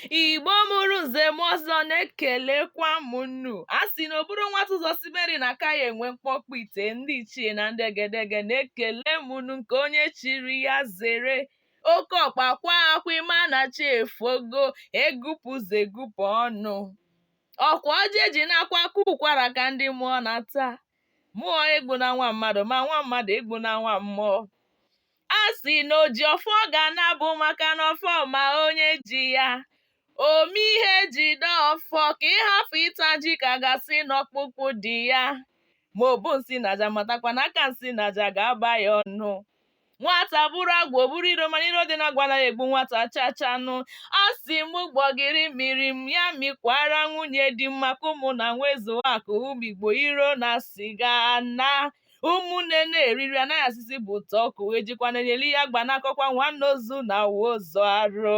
Igbo mụrụ nze mụọ ọzọ, na-ekelekwa m unu. A sị na oburu nwata ụzọ simeri na aka ya enwe mkpọkpọ ite. Ndị ichie na ndị egedege, na-ekele m unu. Nke onye chiri ya zere. Oke ọkpa kwa akwa, ịma na chi efogo. Egupụzi egupụ ọnụ ọkwa ọjị eji na-akwa aka ụkwara ka ndị mmụọ na-ata. Mmụọ egbu na nwa mmadụ, ma nwa mmadụ egbu na nwa mmụọ. A sị na oji ọfọ ga na-abụ maka na ọfọ ma onye ji ya ome ihe. Jide ọfọ ka ị hafụ ịta ji ka gasị n'ọkpụkpụ dị ya. Ma obu nsị na aja, matakwa na aka nsị na aja ga-aba ya ọnụ. Nwata bụrụ agwụ, bụrụ iro, mana iro dị na agwa anaghị egbu nwata chachanụ. A sị m gbọgịrị mmiri m ya mikwara nwunye di m, maka ụmụ na nwezu akụ. Ụmụ Igbo, iro na siga na ụmụnne na-eriri anaghị asịsị bụ ụtọ ọkụ ejikwana enyeli ya gbanakọkwa nwanne ozu na ụzọ arụ.